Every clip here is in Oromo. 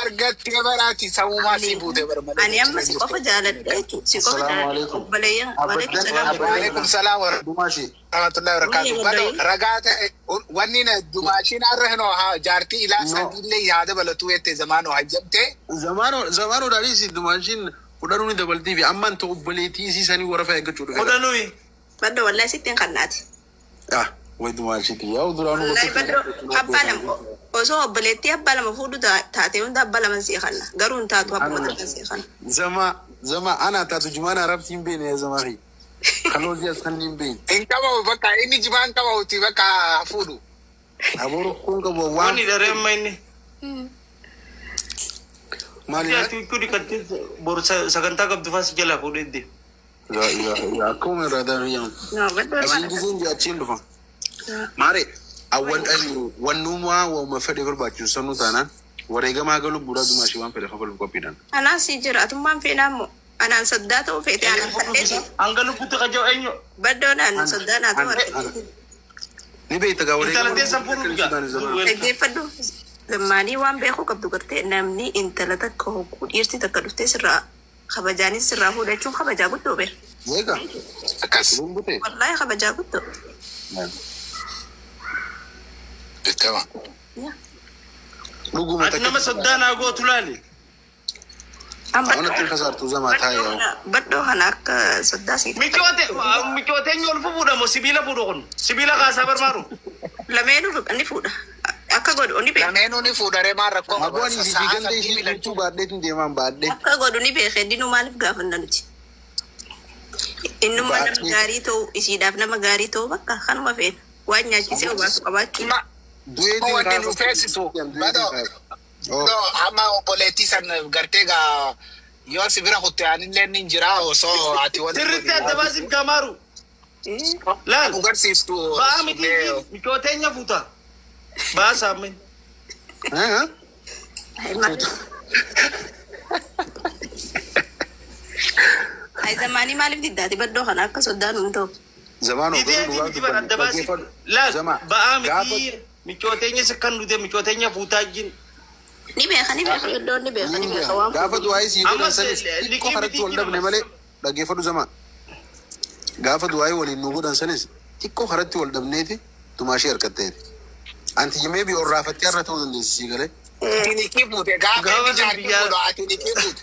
Argattee baraati samumaa si buute bar malee. Ani amma si qofa jaaladha jechuudha. Si qofa Assalaamu jaaladha. alaikum. Obboleeyyan. Waalaikum salaam. Waalaikum salaam wa Dumaashi. rahmatullahi wa barakatuh. Wayya Bado waddayi. ragaa ta'e wanni na dumaashiin har'a hinoo haa jaartii ilaa No. sadiillee yaada balatuu jette zamaanoo hajjamte. Zamaanoo zamaanoo dhaadhiisi dumaashiin fudhanuu ni dabaltii fi ammaan ta'u obboleettii isii sanii warafa eeggachuu dhufe. Kudhanuyi. Baddo wallahi sitti hin kannaati. Ah, way dumaashiiti. Yaa duraanuu Wallahi baddo abbaa lama osoo obboleettii abbaa lama fuudhu taate hunda abbaa lama sii kanna. Garuu hin taatu abbuma takka sii kanna. Zama zama ana taatu jumaan arabsi hin beene yaa zamaa fi. Kaloozii as kan hin beene. Hin qabamu bakka inni jimaan qabamuti bakka fuudhu. Aboo rakkoon qabu waan Wanni dharee amma inni. maali? Ati huccuu dhiqattee boru sagantaa qabdu fas jalaa fuudhee deema. Yaa yaa yaa akkuma irraa daandii No, baddo Asiin waan giseen jee achiin dhufa. Maare awwan wannumaa waanuma fedhe barbaachisu sanuu taanaan wareegamaa galu bu'uura dumaashii waan fedhe kafaluuf qophiidhaan. Anaan si jira atummaan feenaa immoo anaan soddaa ta'uu feete anaan fadheeti. Hanga lubbutti qaja'u eenyu? Baddoon anaan soddaa naa ta'uu argate. Ni beekta gaa Intala wareegama teessan fuudhuuf gaa. Dhaggeeffadhu. Zammaanii waan beekuu qabdu gartee namni intala takka hogguu dhiirti takka dhuftee sirraa kabajaanis sirraa fuudhachuun kabajaa guddoo beera. Eega. Akkas. Luun butee. Wallaahi kabajaa guddoo. Beekama. Dhuguma Ati nama soddaa naa gootu laali. Waan ittiin kasaartuu zamaa taa'e yaa. Baddoo kana akka soddaa sii. Michoote michooteen ol fuudhamu sibiila fuudhu kun sibiila kaasaa barbaaru. Lameenuu ni fuudha. Akka godhu ni beeka. Lameenuu ni fuudharee maal rakkoo Aboo ani isii ganda isii guutuu baadheetiin deemaan baadhee. Akka godhu ni beeka. Inni maaliif gaafanna nuti? Innummaa nama gaarii ta'u isiidhaaf nama gaarii ta'u bakka kanuma feena. Waan nyaachisee obaasu qabaachuu. Du'eetiin Wanni nu feesisu. Badoo. No, amma obboleettii san gartee gaa yoo si bira kutte anillee ni jira osoo ati waliin Sirriitti adda baasiif gamaaru. Laal. nu garsiiftu. Ba'aa miti michooteenya fuuta. Baasaa amma. Ay zamaanii maaliif diddaati baddoo kana akka soddaan hin ta'u. Zamaanoo Didee garuu dhugaa miti bara adda baasiif. dhaggeeffadhu. Laal Zamaa ba'aa gaafa miti michooteenya sakkan dute michooteenya fuutaa jin. Ni beeka ni beeka baddoon ni beeka ni beeka waan gaafa fuudhu. du'aayii sii godhan Ammas sanis xiqqoo liqii karatti miti wal dhabne jira. malee dhaggeeffadhu zamaa. Gaafa du'aayii waliin nu godhan sanis xiqqoo karatti wal dhabneeti dumaashee harkatteeti. Anti maybe orraafattee har'a ta'uu dandeessi sii galee. Ati niqii buute gaafa Gaafa inni jaartii biyyaa- fuudhu ati niqii buute.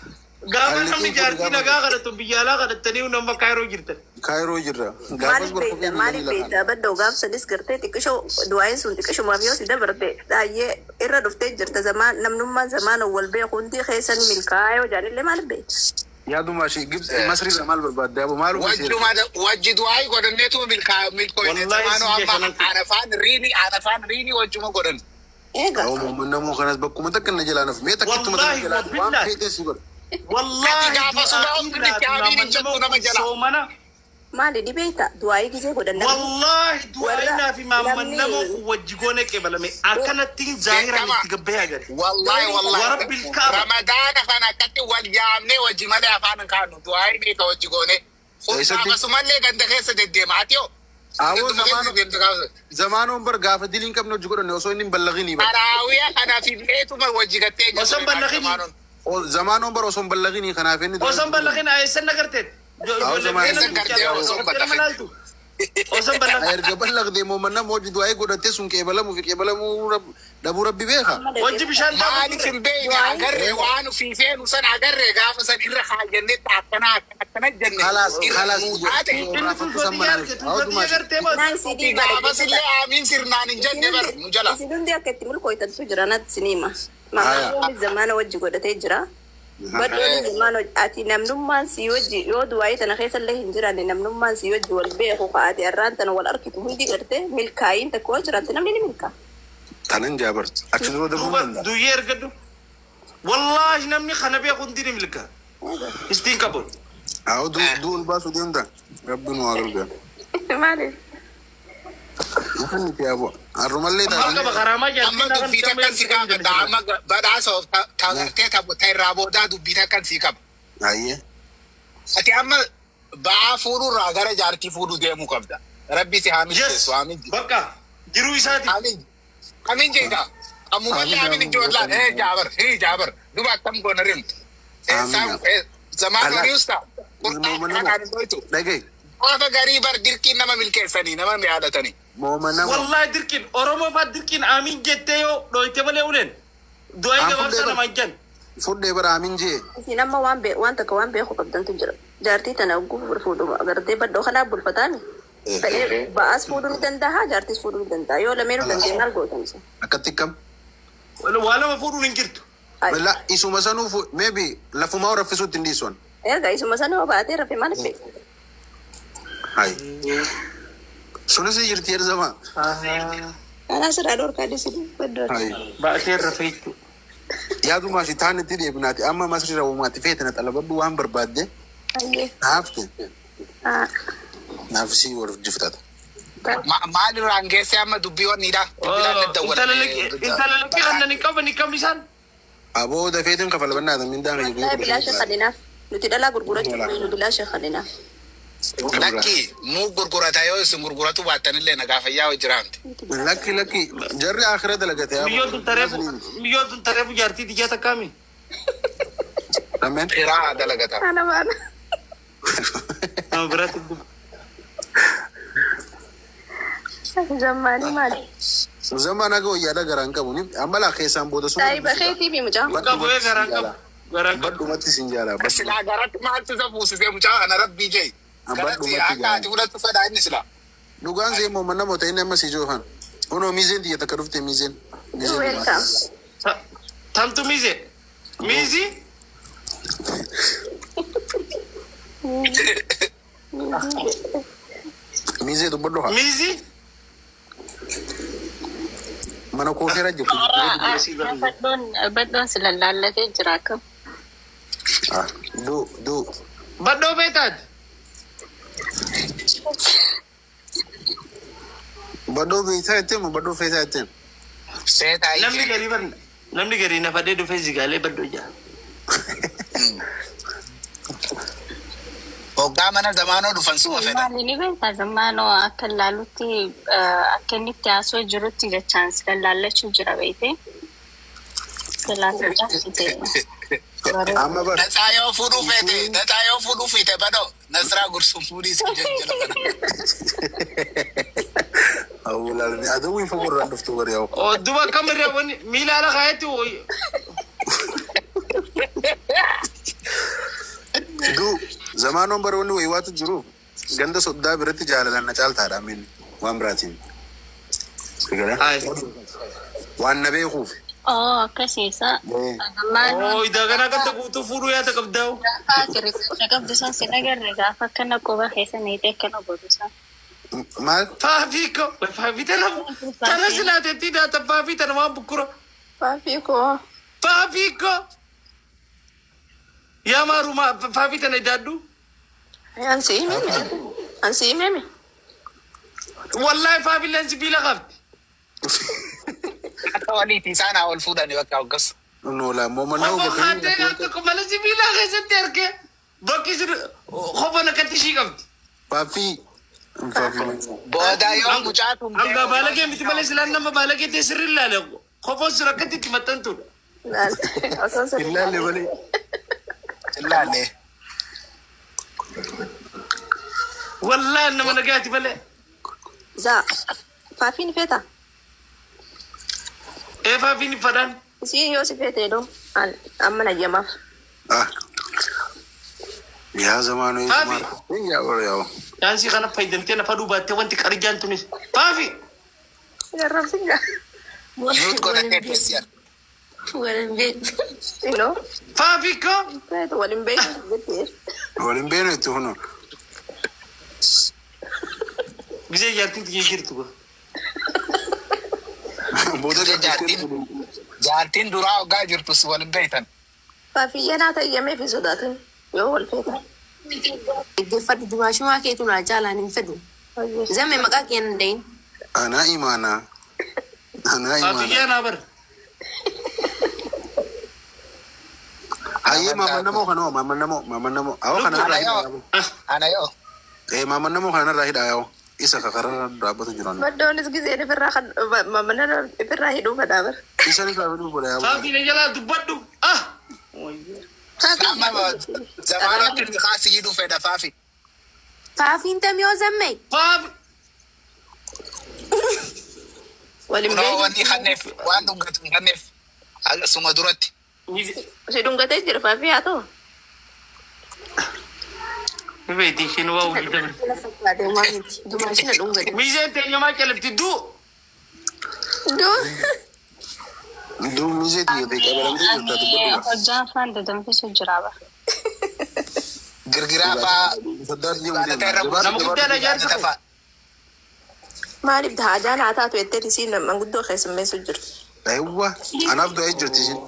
Gaafa Haalli namni kun jaartii gaafa- nagaa kadhatu biyya alaa kadhattanii nama kaayiroo jirtan. Kaayiroo jirra. Gaafas Maaliif barfuu beekta maaliif beekta baddoo gaaf sanis gartee xiqqishoo du'aayin sun xiqqishumaaf yoo si dabarte baay'ee irra dhuftee jirta zamaan namnummaan zamaana wal beeku hundi keessa ni milkaa'aa yoo jaanillee maaliif beekta? Yaa dumaashee Gibxi Masriirra maal barbaadde aboo maaluma ishee Wajjuma wajji du'aayii godhanneetu milkooyne Wallahi zamaanoo si amma jaalladha. anafaan riini anafaan riini wajjuma godhan. Eega. Namoo kanas bakkuma takka na jalaa nafu mee takkittuma takka Wallahi, jalaa waan wabillahi. feetee si godha. Wallahi Ati gaafa subaa hundi amiin hin jettu nama jala. Soomana. Maali ni beekta du'aayii gisee godhan namni Wallahi du'aayinaa fi maamman Namni- nama wajji goone qeebalame akkanatti zaahiraan Beekama. itti gabbee agarre. Wallahi wallahi. Warabbil Kaaba. Ramadaana kana akkatti wal yaamnee wajji malee afaan hin kaannu du'aayii meeqa wajji goone. Eessatti? Gaafasumallee ganda keessa deddeema ati yoo. Awoo Ganduma keessa zamaanoo deddeemta gaafa. zamaanoon bar gaafa diliin qabne hojii godhanne osoo inni hin ballaginii bar. Taraawiya kana fidneetuma wajji gattee jirtu. Osoo hin ballaqini. Zamaanoon bar osoo hin ballaginii kanaaf inni. Osoo hin ballaqin eessan agarteet? Eessan gartee osoo hin ballaqin. Osoo hin ballaqin. Erga ballaqdee moomanna hojii du'aayii godhattee sun qeebalamuu fi qeebalamuu dhabuu rabbi beeka. Wajji bishaan Maaliif hin beekne agarree waan ofii feenu san agarree gaafa san irra kaayyannee akkana akkana jenne. Kalaas Irra kalaas nuu taate. Inni tuutootii arge tuutootii agartee baatu. Naan sidii Gaafas illee aamiin sirnaan hin jenne bar nu jala. Isin hundi akka itti milkooytantu jira natti siniima. Maqaan zamaana wajji godhatee jira. Baddoon zamaana ati namnummaan si wajji yoo du'aayii tana keessa illee hin jiraanne namnummaan si wajji wal beeku kaa'ate har'aan tana wal arkitu hundi gartee milkaa'iin takka yoo jiraatte namni ni milkaa'a. Tanan jaabar achi dura darbuu Duuba danda'a. duyyee ergadhu. Wallaahi namni kana beeku hundi ni milkaa. Istiin qabu. Haa du'uun baasuu deemta. Rabbi nu haa gargaaru. Maaliif? Lafa inni itti yaaboo. Har'umallee Maal qaba taatee. karaamaa Amma jaartii naa dubbii takkan si gaafadha. Amma badhaasa of tagartee ta irraa boodaa dubbii takkan si qaba. Ayyee. Ati amma ba'aa fuudhuurraa gara jaartii fuudhuu deemuu qabda. Rabbi si haa Yes. milkeessu. Amiin. Bakka jiruu isaati. Amiin. Amiin jeeta. Ammumallee amiin ijoollaan ee jaabar hii jaabar duba akkam goona rimtu. Zamaan horiusta qurxaa kanaan hin dhoytu. Dhagaye. Gaafa garii bar dirqiin nama milkeessanii nama yaadatanii. Moomanamo. Wallahi dirqiin Oromoo fa'aa dirqiin amiin jettee yoo dhoyte malee uleen du'aa Aan gabaabsa fuudhee namaan jan. Fudhee bara amiin jee. Isin amma waan waan takka waan beeku qabdantu jira. Jaartii tana hogguu fuudhu gartee baddoo kanaa bulfataami. Fedhee ba'aas fuudhuu ni danda'a jaartiis fuudhuu ni danda'a yoo lameenuu danda'e maal gootan isin? Akkatti kam? Waa lama fuudhuun hin jirtu. La isuma sanuu maybe lafumaa raffisuutti hin dhiisuun. Erga isuma sana yoo baatee rafe maal beeku? Hai. Sunis ni jirti yeroo zaman. Kanaa sirraa dhorkaa dhiisin baddoo. Hai. Baatee rafee jechuudha. Yaaduma si taan itti deebinaati amma masri rawumaati feete na xalabadhu waan barbaadde Ayyee. naafte naaf si wal jiftata. Maalirraan geesse amma dubbii wanniidha. Intala liqii kan hin qaban hin qabne isaan. Aboo dafeetiin kafalbannaata mindaan Wallahi bilaasha kadhinaaf nuti dhalaa gurgurachuu nu bilaasha kadhinaaf. Lakki muu gurgurata yoo isin gurguratu baattanillee nagaa fayyaa hojjiraamti. Lakki lakki jarri akhira dalagate. Biyyoon tun tareefu jaartii xiyyaa takkaami. Ameen. Qiraa dalagata. Ana baana. Nama biraatti Zammaanii maali? Zaman aga wayyaadha garaan qabu. Amma laa keessaan booda sun. Saayiba keetii fi mucaa. qabu ee garaan qabu. Garaan qabu. Badhumatti sin jaalaa. Silaa garatti maaltu isa fuusisee mucaa kana rabbii jee. Garatti akka ati fudhattu fedha inni silaa. Dhugaan see immoo namoota inni amma si joofan. Kunoo miizeen xiyya takka dhufte miizeen. Welcome. Tamtu miizee. Miizii. Miizee dubbadhu haa. Miizii. Mana koofeera jirtu. Baddoon si lallaallatee jira akkam. Du du. Baddoo beektaati. Baddoo beektaa jetteen moo baddoo feetaa jetteen? Seetaa Namni garii bar namni garii nafadhee dhufee zigaalee baddoo jaa. Hoggaa mana zamaanoo dhufan suma fedha. Maali ni beektaa zammaanoo akka laalutti akka inni itti haasoo jirutti jechaan si lallaallachuu jira beekte. Silaafii Amma bar. Natsaa yoo fuudhuu feete natsaa yoo fuudhuu feete badoo nasraa gursum fuudhii si jala kana. Awwalaalni aduu hin fagoo dhuftu bari yaa'u. Oo duba kamiree wanni miila ala kaayetti Du zamaanoon bara wanni wayiwaatu jiru ganda soddaa biratti jaalalaan na caaltaadha amiin waan biraatiin. Waan na beekuuf. Oo akkasiisa. Zammaanoo Oo idaa kana ganda guutuu fuudhuu yaada qabdaa'u. gaafa ati riqicha qabdu san si agarre gaafa akkana quba keessa neetee akkana godhu san. Maal? Faafii ko faafii tana tana silaateetti daata faafii tana waan bukkura. Faafii koo. Faafii ko. Yaa maarumaa faafii tana idaadhu. Ansi himeme. Ansi himeme. Wallahi faafii leen sibiila qabdi. Akka waliiti isaan haa ol fuudhani bakka hoggas. Noola mooma nama Obbo bakka Haatee gaaf tokko mana sibiilaa keessatti argee bakki sun kofoon akkatti ishii qabdi. Faafii. Faafii. Booda yoo mucaa tun Hanga baalagee miti malee silaan nama baalagee ta'e sirri ilaale kofoon sun akkatti itti maxxantuudha. Osoo sirrii. Ilaalle malee. Ilaalle. Wallahi nama nagaati malee. Zaa. Faafiin feeta. Ee faafiin fadhaan. Isiin yoo si feete doo amma nayyamaaf. Ah. Yaa zamaanoo. Faafii. Yaa bara yaa'u. Yaansii kana fayyadamtee lafa duubaattee wanti qarjaan tunis. Faafii. Garrabsinga. Nuut godhatee keessi Waliin beektu. Inoo. Faafii ko. Feetu waliin beeku jettee. Waliin beenu itti hunoo. Gisee jaartiin tiyya jirtu ko. Booda Jaartiin jaartiin duraa hoggaa jirtus waliin beektan. Faafiyyaa naa tayyamee fi sodaatin yoo wal feeta. Dhaggeeffadhu dubaashumaa keetu naa caalaan hin fedhu. Zamme maqaa kee hin dhayin. Anaa imaanaa. Anaa imaanaa. Faafiyyaa naa bara. Hayyee maamannamoo kanoo maamannamoo maamannamoo. Awwa kanarraa Ana hidhaa yoo yaa'u. ana yoo Ee maamannamoo kanarraa hidhaa yaa'u. Isa kakararra dhaabbatu jiran. Baddoonis giseen ifirraa kan mana ifirraa hidhuu fedhaa bara. Isa ni fa'aa fedhuu godha yaa. Faafii na jalaa dubbadhu. Ah! Amma zamaanatti kaasii hidhuu fedha faafi. Faafiin tamiyoo zammee. Faafi. Waliin Kunoo beeku. wanni kanneef waan dhungatu hin kanneef suma duratti. Si dhungatee jira faafii haa ta'u. Ni beekti isheen waa hojii dabre. Dumaashina dhungate. Miizeen teenyamaa califti duu. Duu. Duub miizee xiyyeeffate qabaramtee jirta dubbadhu. Hojjaan afaan dadanfisu jira ba. Girgiraa faa. Saddaat Baadata irra jedhamu. Nama guddaadha jaarsa Baadata faa. Maaliif haajaan haa taatu jettee isiin manguddoo keessummeessu jirti. Aywa anaaf du'ee jirti isin.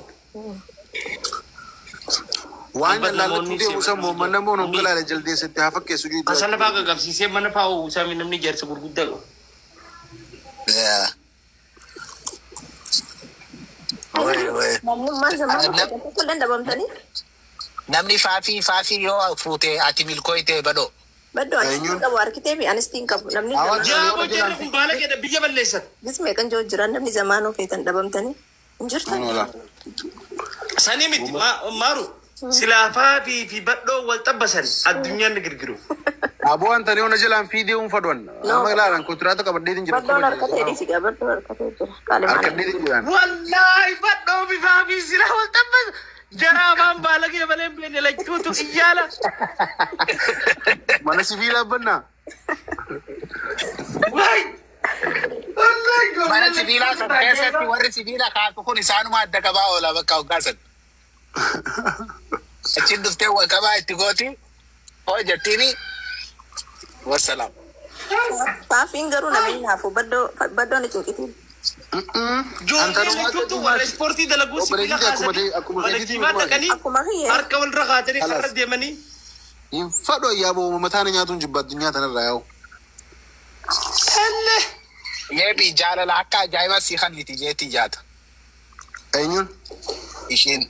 Waan laallachuu deemu san moomman namoonni of galaale jaldeessatti haa fakkeessu jiru. Kasala faa qaqqabsiisee mana faa uwwisaa namni jaarsa gurguddaa qabu. Namnummaan zamana tokko dandabamtanii. Namni faafii faafii yoo fuute ati milkooyte badhoo. Baddoo anis tiin qabu harkitee fi anis tiin qabu. Namni Awwa. Jaaboo jarri kun baala keedha biyya balleessan. Gismee kan jiru jiran namni zamaanoo feetan dhabamtanii. Hin jirtan. Sanii miti maaru silaa faafii fi badhoo wal xabbasan addunyaan ni girgiru. Aboo antanii ona jalaan fiidee uun fadwan. Amma ilaalan kontiraata qabadhee jira. Baddoon harkatee dhiisi gaa baddoon harkatee jira. Qaali maali? Harkadhee jiraan. Wallaahi badhoo fi faafii silaa wal xabbasan. Jara afaan baala kee malee hin beekne lachuutu iyyaala. Mana sibiilaa bannaa. Waay! Wallaahi Mana sibiilaa san keessatti warri sibiila kaasu kun isaanuma adda qabaa oola bakka hoggaasan. Achiin dhuftee wal qabaa itti gooti. Hoo jettiini. Wassalaam. Faafiin garuu namni naafu baddoo baddoon cinqitiin. Ijoollee lachuutu warra ispoortii dalaguu sibiila kaasanii Akkuma mana feetiitii jimaa dhaqanii Akkuma kiyya. harka walirra kaatanii karra deemanii. Hin fadhu ayyaa boo mataan nyaatuun jibba addunyaa tanarraa yaa'u. Elle! Yeebi jaalala akka ajaa'ibaa sii kanniti jeetti jaata. Eenyuun? Isheen.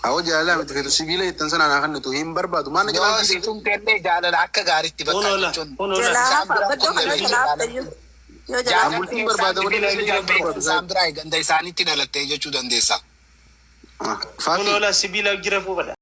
Awwa jaalala miti feetu sibiila jettan sanaan haa kennitu hin barbaadu. Maal na Yoo jalaan si tumtellee jaalala akka gaariitti bakka Onola, jechuun. onola. Jalaa Isaan hafa biraa baddoo kana kun jalaa haftayyuu. Yoo jalaa Jaalala Bultiin barbaada malee isaan biraa isaan biraa ganda isaaniitti dhalattee jechuu dandeessa. Faafii. Onola sibiila jira fuufadha.